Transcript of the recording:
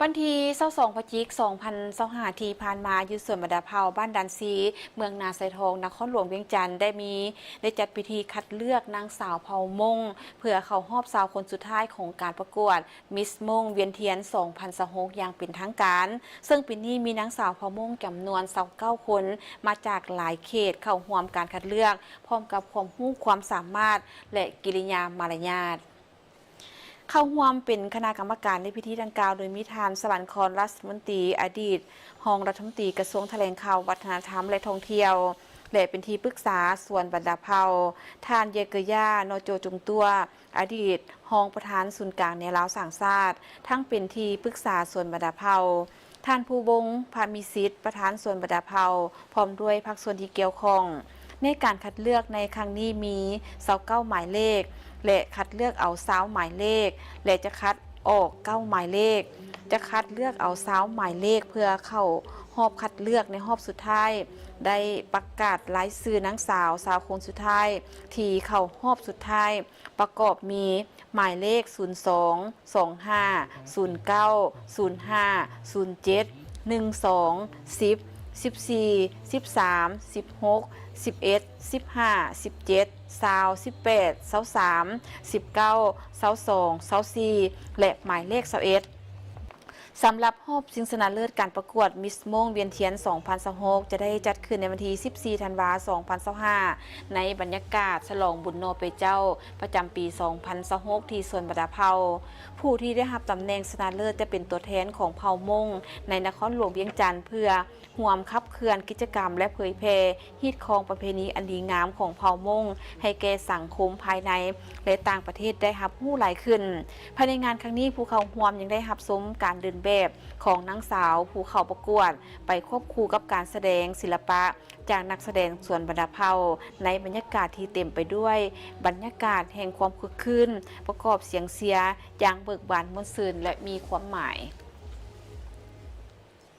ວັນທີຊາວສອງ ພະຈິກ ສອງພັນຊາວຫ້າ ທີ່ຜ່ານມາ ຢູ່ສວນບັນດາເຜົ່າ ບ້ານດານຊີ ເມືອງນາຊາຍທອງ ນະຄອນຫຼວງວຽງຈັນ ໄດ້ມີ ໄດ້ຈັດພິທີຄັດເລືອກນາງສາວເຜົ່າມົ້ງ ເພື່ອເຂົ້າຮອບຊາວຄົນສຸດທ້າຍຂອງການປະກວດ Miss ມົ້ງ ວຽນທຽນ ສອງພັນຊາວຫົກ ຢ່າງເປັນທາງການ, ເຊິ່ງປີນີ້ມີນາງສາວເຜົ່າມົ້ງຈຳນວນ ຊາວເກົ້າຄົນ ມາຈາກຫຼາຍເຂດເຂົ້າຮ່ວມການຄັດເລືອກ ພ້ອມກັບຄວາມຮູ້ຄວາມສາມາດ ແລະ ກິລິຍາມາລະຍາດ. ເຂົ້າຮ່ວມເປັນຄະນະກຳມະການໃນພິທີດັ່ງກ່າວ ໂດຍມີທ່ານ ສະຫວັນຄອນ ລາຊະມົນຕີ ອະດີດຮອງລັດຖະມົນຕີກະຊວງຖະແຫຼງຂ່າວ ວັດທະນະທຳ ແລະ ທ່ອງທ່ຽວ ແລະ ເປັນທີ່ປຶກສາສວນບັນດາເຜົ່າ, ທ່ານ ເຢເກີຢາ ນໍໂຈຈຸງຕົວ ອະດີດຮອງປະທານສູນກາງແນວລາວສ້າງຊາດ, ທັງເປັນທີ່ປຶກສາສວນບັນດາເຜົ່າ, ທ່ານ ພູວົງ ພະມີສິດ ປະທານສວນບັນດາເຜົ່າ ພ້ອມດ້ວຍພາກສ່ວນທີ່ກ່ຽວຂ້ອງ. ໃນການຄັດເລືອກໃນຄັ້ງນີ້ມີ ຊາວເກົ້າ ໝາຍເລກ ແລະ ຄັດເລືອກເອົາ ຊາວ ໝາຍເລກ ແລະ ຈະຄັດອອກ ເກົ້າ ໝາຍເລກ, ຈະຄັດເລືອກເອົາ ຊາວ ໝາຍເລກ ເພື່ອເຂົ້າຮອບຄັດເລືອກໃນຮອບສຸດທ້າຍ. ໄດ້ປະກາດລາຍຊື່ນາງສາວ ຊາວຄົນສຸດທ້າຍ ທີ່ເຂົ້າຮອບສຸດທ້າຍ ປະກອບມີ ໝາຍເລກ ສູນສອງ ສອງຫ້າ ສູນເກົ້າ ສູນຫ້າ ສູນເຈັດ ໜຶ່ງສອງ ສິບ ສິບສີ່ ສິບສາມ ສິບຫົກ ສິບເອັດ ສິບຫ້າ ສິບເຈັດ ຊາວ ສິບແປດ ຊາວສາມ ສິບເກົ້າ ຊາວສອງ ຊາວສີ່ ແລະ ໝາຍເລກ ຊາວເອັດ. ສຳລັບຮອບຊິງຊະນະເລີດການປະກວດ Miss ມົ້ງ ວຽນທຽນ ສອງພັນຊາວຫົກ ຈະໄດ້ຈັດຂຶ້ນໃນວັນທີ ສິບສີ່ ທັນວາ ສອງພັນຊາວຫ້າ ໃນບັນຍາກາດສະຫຼອງບຸນໜໍ່ເປເຈົ້າ ປະຈຳປີ ສອງພັນຊາວຫົກ ທີ່ສວນບັນດາເຜົ່າ. ຜູ້ທີ່ໄດ້ຮັບຕຳແໜ່ງຊະນະເລີດຈະເປັນຕົວແທນຂອງເຜົ່າມົ້ງໃນນະຄອນຫຼວງວຽງຈັນ ເພື່ອຮ່ວມຂັບເຄື່ອນກິດຈະກຳ ແລະ ເຜີຍແຜ່ຮີດຄອງປະເພນີອັນດີງາມຂອງເຜົ່າມົ້ງ ໃຫ້ແກ່ສັງຄົມພາຍໃນ ແລະ ຕ່າງປະເທດໄດ້ຮັບຮູ້ຫຼາຍຂຶ້ນ. ພາຍໃນງານຄັ້ງນີ້ ຜູ້ເຂົ້າຮ່ວມຍັງໄດ້ຮັບຊົມການເດີນແບບຂອງນາງສາວຜູ້ເຂົ້າປະກວດ ໄປຄວບຄູ່ກັບການສະແດງສິລະປະຈາກນັກສະແດງສວນບັນດາເຜົ່າ ໃນບັນຍາກາດທີ່ເຕັມໄປດ້ວຍບັນຍາກາດແຫ່ງຄວາມຄຶກຄື້ນ ປະກອບສຽງເຊຍຢ່າງເບີກບານມ່ວນຊື່ນ ແລະ ມີຄວາມໝາຍ.